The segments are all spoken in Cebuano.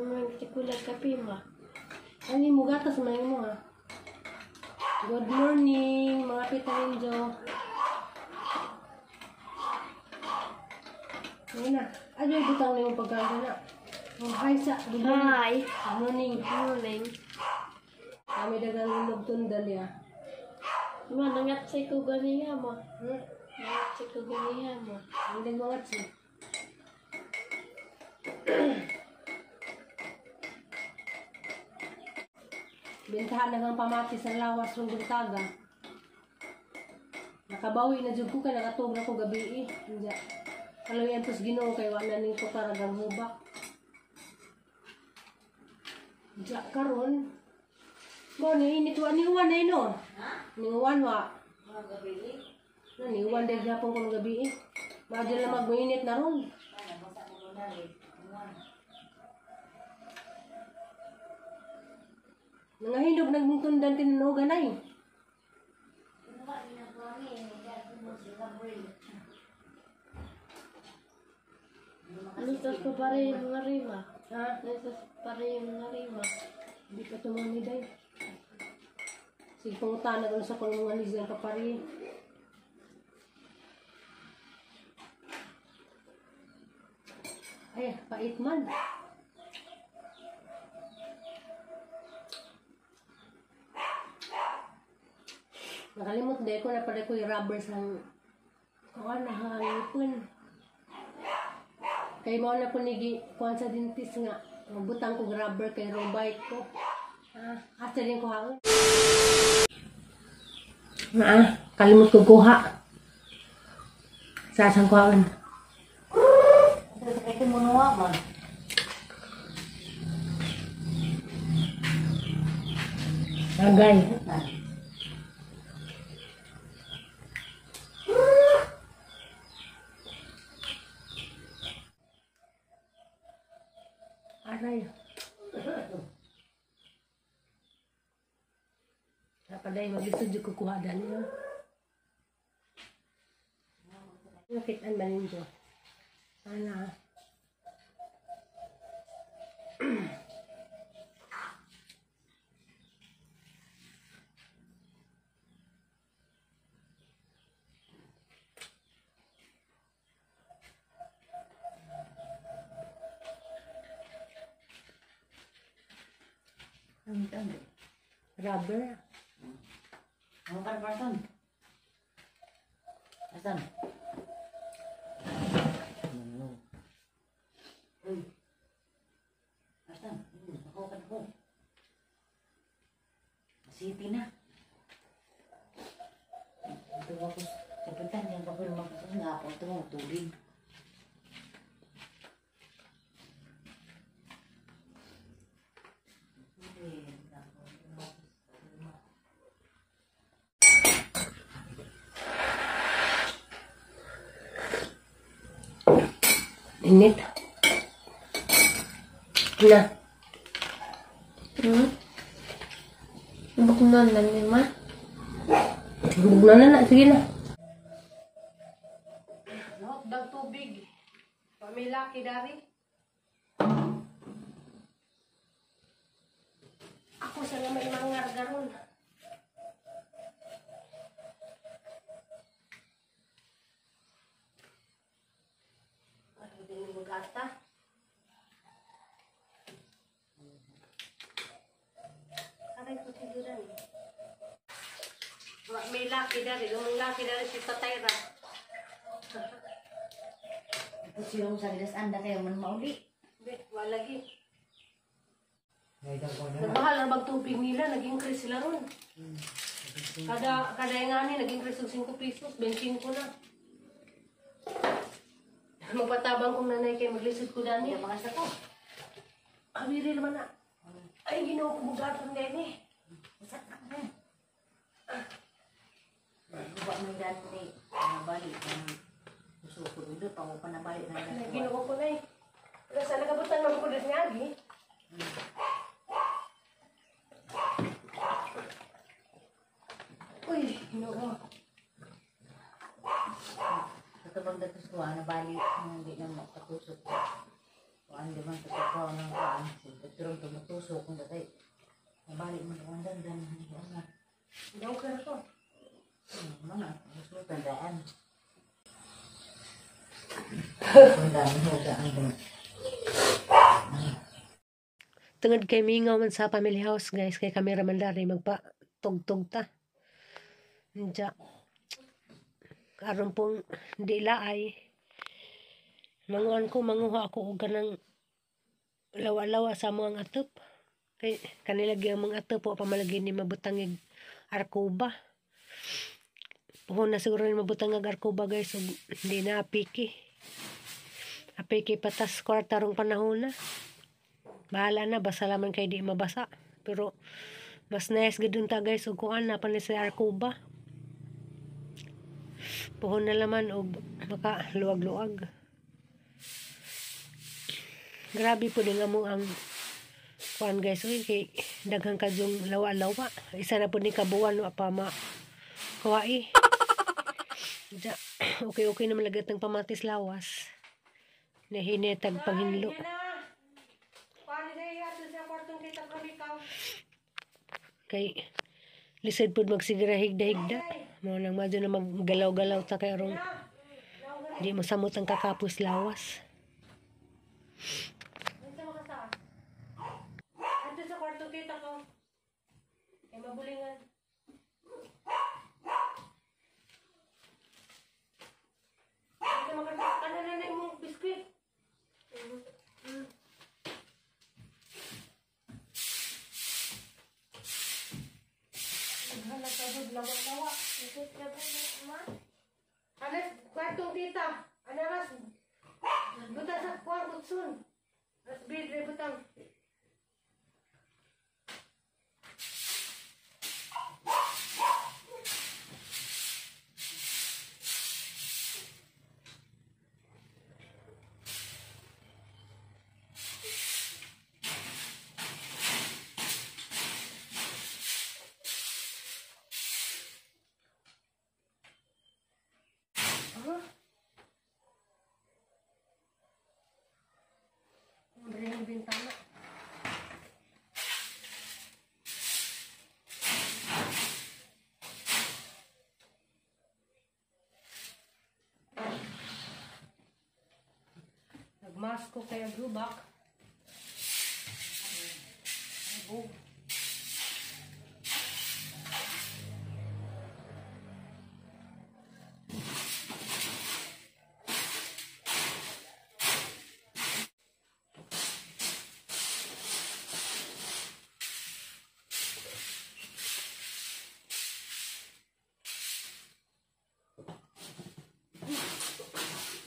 Mga tikulag kape ma. Ano mo gatas man mo ha? Good morning, mga pitarinjo. Ayun na. Ano yung butang na yung pagkain na? Oh, hi sa. Good morning. Hi. Good morning. Morning. Kami dagang linog tundal ya. Ma, nangatsay ko ganiya ma. Hmm? Nangatsay ko ganiya ma. Ang mga tsi. Bentahan na kang pamati sa lawas ng Gontaga. Nakabawi na jud ko kay nakatug na ko gabi eh. Inja. Kaloy antos Ginoo kay wa na ning tukaragang hubak. Inja karon. Mo ni init wa ni uwan na no. Ni uwan wa. Na ni uwan dahil gapon ko ng gabi eh. Maadyo lang magmuinit na ron. Nangahinog nagmungtundan tinunogan ay. Listos ko pa rin yung mga rima. Ha? Listos pa rin yung mga rima. Hindi pa tumani day. Sige, pangutana ko sa kung mga nizang kapari. Ay, pait man. Nakalimot day ko na pala ko yung rubber sa kuan na hangipon. Kay mao na po nigi kuan sa dentist nga magbutang ko rubber kay robite ko. Ah, asa din ko haon. Ah, kalimot ko kuha. Sa asang kuhaon. Agay. Aray. Napaday, maglisod yung kukuha dali. Ha? Nakitaan ba ninyo? Sana. Rubber. Ano ka person? Asan? Uy. Asan? Ako ka ko. City na. Ito ako sa puntan yan pa ko lumakas nga ako ito mo tubig. Init. Na. Buknon na ni ma. Bugna na na. Sige na. Nahok tubig. Pamilaki dari. Ako sa may mangar garon. Ay, din bugata. Aray ko tiduran eh. Wa may laki dari, lumang laki dari si Tatay ra. Tapos yung sa gilas anda kayo man mauli. Be, wala lagi. Nagmahal ang bagtubig nila, nag-increase sila ron. Kada kada nga ni nag-increase og 5 pesos, 25 na. Magpatabang kong nanay kay maglisod ko dani. Mga sako. Awiri naman na. Ay, Ginoo ko bugaton din eh. Usak na ka. Uba mo dati nabalik ang usukod ulo pa mo pa nabalik na Ay, Ginoo ko na eh. Wala sa nakabutan man ko diri nga agi. Uy, Ginoo. Sa tubang datos ko nabalik hindi na makatusok. Kuan di man sa tukaw ng kuan. Pero tumutusok kung datay. Nabalik mo ang dandan. Ano? Daw ka na to. Ano? Gusto tandaan. Tandaan mo ang Tungod kay mingaw man sa family house guys, kay kamera man dari magpa tugtog ta. Diya. Aron pong di laay. Manguan ko, manguha ako og kanang lawa-lawa sa mga atop. Kay kanila gyud ang mga atop wa pa malagi ni mabutangig arkuba. Puhon na siguro ni mabutangag arkuba guys ug di na apiki. Apiki patas kwarta rong panahon na. Bahala na, basta laman kay di mabasa. Pero mas nice gud ta guys ug kuan na pa ni sa arkuba. Puhon na laman og maka luwag-luwag. Grabe po din amo ang kuan guys, uy, kay daghang kadyong lawa-lawa. Isa na po ni kabuwan wa pa ma kuwai. Ja, okay okay naman lagat ng pamatis lawas. Nahinetag panghinlo. Kay lisod pud magsigira higda-higda. Mao nang madyo na maggalaw-galaw ta kay aron di mosamot ang kakapos lawas. Ato sa kwarto kita ko. Kay mabulingan. Ito makata ano na na imong biskwit. Hala ka lawa-lawa. Anas kwartong tita. Anaras. Butang sa kuwan kutsun. As bidre butang. Huh? Ang bintana. Nagmask ko kaya gubak. Bug.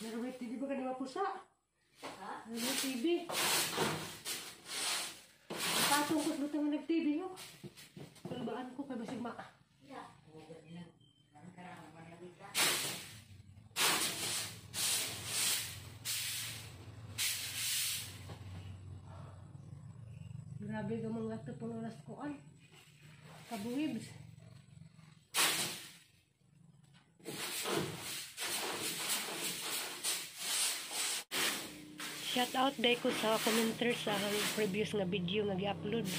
Meron may TV ba ka ni mapusa? Ha? Meron TV. Patungkot mo tanga nag-TV yo. Kulbaan ko kay basig ma. Grabe ka mga atop ang oras ko ay. Kabuwibs. Shout out day ko sa commenters sa ang previous nga video nga gi-upload.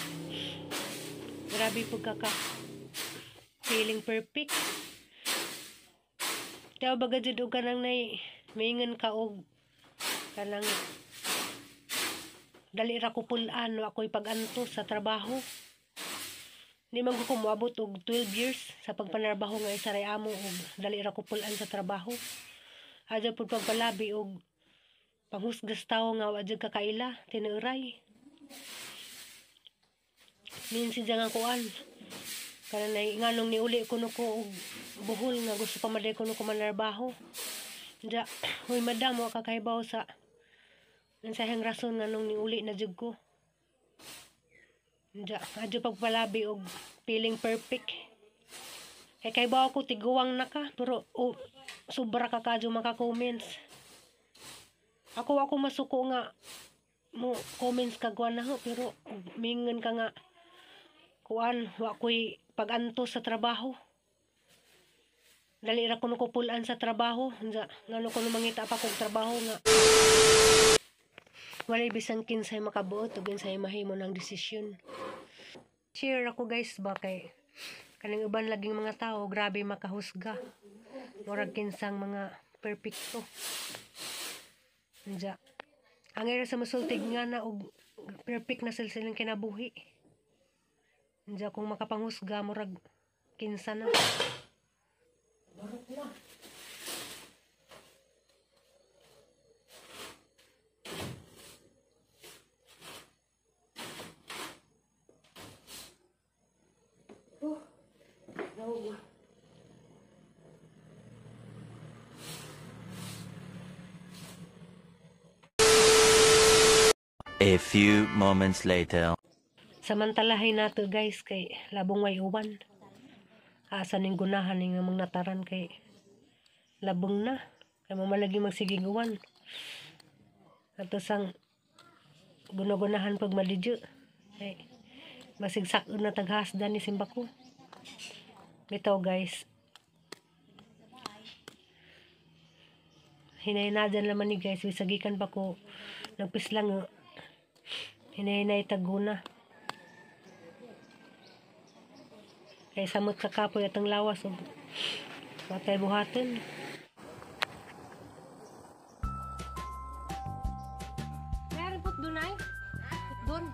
Grabe po kaka feeling perfect. Tao baga jud og kanang nay maingon ka og kanang dali ra ko pul-an wa ako'y pag-antos sa trabaho. Di man ko moabot og 12 years sa pagpanarbaho nga isa ray amo og dali ra ko pul-an sa trabaho. Adyo pud pagpalabi og panghusgas tawo nga wa jud kakaila tinuray. Min si nga kuan. Kanang nganong niuli kuno ko og buhol nga gusto pa maday kuno ko manarbaho. Ja, hoy madam, wa ka kahibaw sa unsahang rason nganong niuli na jud ko. Ja, adyo pagpalabi og feeling perfect. Kay kahibaw ko tiguang na ka pero oh, sobra ka kadyo maka-comments. Ako masuko nga mo comments ka kuan na ho, pero mingon ka nga kuan wa ko'y pag-antos sa trabaho. Dali ra kuno ko pul-an sa trabaho. Unsa ngano kuno mangita pa kog trabaho nga. Walay bisan kinsay makabuot ug kinsay mahimo ng desisyon. Share ako guys ba kay kaning uban laging mga tao grabe makahusga. Murag kinsang mga perpekto. Anja. Ang era sa musultig nga na og perfect na sila silang kinabuhi. Anja kung makapanghusga murag kinsa na. Barok na. Oh, nahugo. A few moments later. Samantalahay nato guys kay labong way uwan. Asa ning gunahan ning mga nataran kay labong na. Kay mamalagi magsigig uwan. Ato sang gunagunahan pag madidyo. Kay masigsak na taghasdan ni simbako. Bitaw guys. Hinay-hinadan laman ni guys. Bisagikan pa ko. Nagpislang hinay-hinay taguna. Kay samot sa kapoy atong lawas ug watay buhaton. Meron put dunay? Put dun.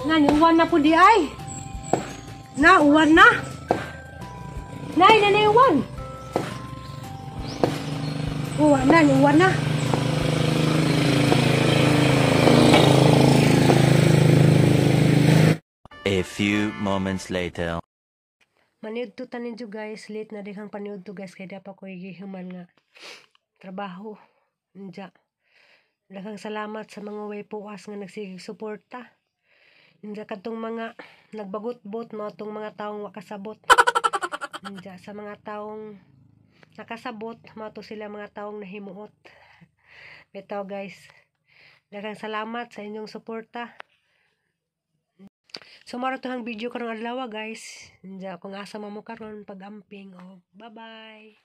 Na, niuwan na po di ay. Na, uwan na. Nay, na niuwan. Uwan na, niuwan na. A few moments later. Maniud to tanin jo guys, late na dihang paniud to guys kay dapat ko gihuman nga trabaho. Unja. Daghang salamat sa mga way puas nga nagsigig suporta. Unja kadtong mga nagbagot-bot mo tong mga taong wa kasabot. Unja sa mga taong nakasabot mao to sila mga taong nahimuot. Bitaw guys. Daghang salamat sa inyong suporta. So maro to hang video karong adlaw guys. Unja kung asa man mo karon pag-amping o bye-bye.